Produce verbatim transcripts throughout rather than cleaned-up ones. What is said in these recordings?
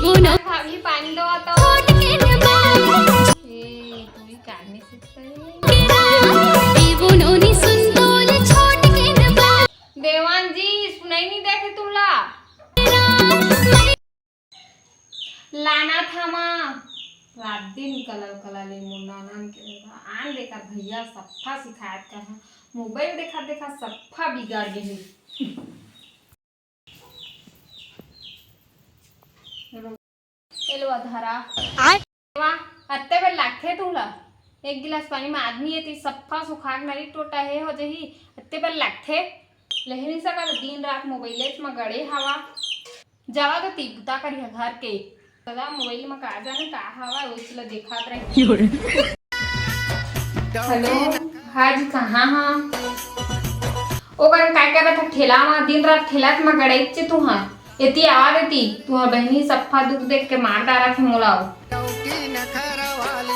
भाभी, पानी दो तो। ए, तू भी काट नहीं सकता है। देवान जी, सुनाई नहीं देखे तुमला? लाना था माँ, रात दिन कलर कलर ले मुन्ना नाम के आन देखा भैया सफा सिखायत कर हा। मोबाइल देखा देखा सफा बिगड़ गए है। एलो अधरा। आय। वाह, अत्ते बेर लागथे तुला। एक गिलास पानी में आदमी ये ती सफा सुखाग नरी टोटा हे हो जही। अत्ते बेर लागथे। लेहे नहीं सकत, दिन रात मोबाइलेच म गड़े हवा। जावा तो ती बुता करिया घर के। सदा मोबाइल म का जाने का हवा, ओइच ल देखात रहे। हेलो, हाँ जी, कहाँ हा? ओ कन काय करत हा ठेला म? दिन रात ठेला म गड़ाइच तुहा। एती आवा देती, तुहा बहिनी सफा दुख देख के मार डारत हे मोला।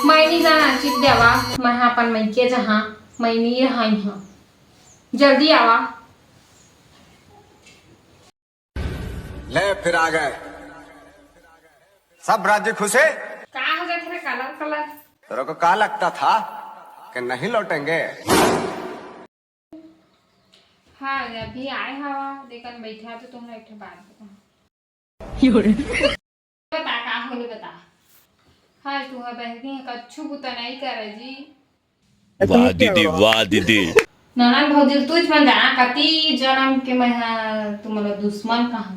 मैं नहीं जाना, चित देवा, मैं हा अपन मइके जहाँ, मैं नहीं रहा यहाँ। जल्दी आवा। ले फिर आ गए। सब राज्य खुश है। का हो जाथे रे कलर कलर? तेरे को क्या लगता था कि नहीं लौटेंगे? हाँ, अभी आए हवा, देखन बैठा तो तुमला एक ठो बात बता। बता, का होले बता। हाँ, तू हा बहनी है, कच्छु बुता नहीं करे जी। वाह दीदी, वाह दीदी। ननद भौजी, तू मन जाना कति जन्म के मैं हा तुमला दुश्मन कहा।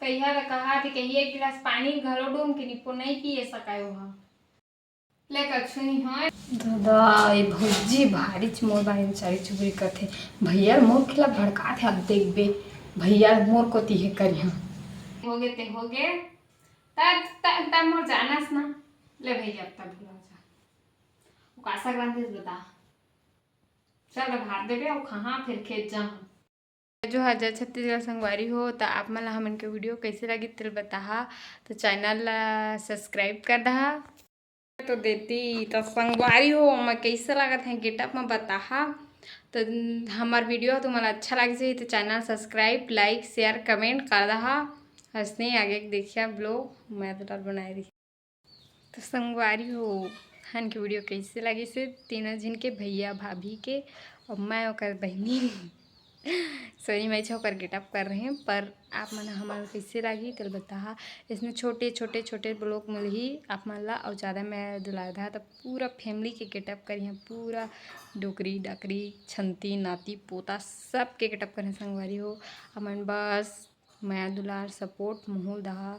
कहिया त कहा थी, कहिए एक गिलास पानी घलो डूम के निपो नहीं पिए सकायो हा। ले कछु नहीं होय। दादा, ए भौजी भारीच मोर बारे में चारी चुगरी करथे। भैया मोर खिलाफ भड़काथे, अब देखबे, भैया मोर कोती हे करिहा। होगे ते होगे, तब, तब, तब मोर जानस ना। ले भैया, अब तब भुला जा। वो का संक्रांति से बता। चल, भात देबे, अउ कहाँ फिर खेत जा। जो हा जय छत्तीसगढ़ संगवारी हो, त आप मन ला हमन के वीडियो कइसे लगी, तेल बताहा। तो चैनल ला सब्सक्राइब कर दहा। तो देती, तो संगवारी हो, मैं कइसे लागत है गेटअप में बताहा। तो हमार वीडियो तुमन ला अच्छा लग जाही, तो चैनल सब्सक्राइब, लाइक, शेयर, कमेंट कर दहा। हंसने आगे के देखिया ब्लॉग मैं तो बनाए रही। तो संगवारी हो, हन के वीडियो कइसे लगिस हे? तीनों झिन के, भैया भाभी के, अउ मैं ओकर बहिनी। सोनी मैं ओकर गेटअप कर रहे हैं, पर आप मन हमन कइसे लागी तेल बताहा। इसमें छोटे छोटे छोटे ब्लॉग मिलही आप मन ला, अउ ज़्यादा मैं दुलार दा तो पूरा फैमिली के गेटअप करिहा, पूरा डोकरी डाकरी छंती नाती पोता सब के गेटअप करिहा संगवारी हो। हमन बस मया दुलार सपोर्ट महू ल दहा।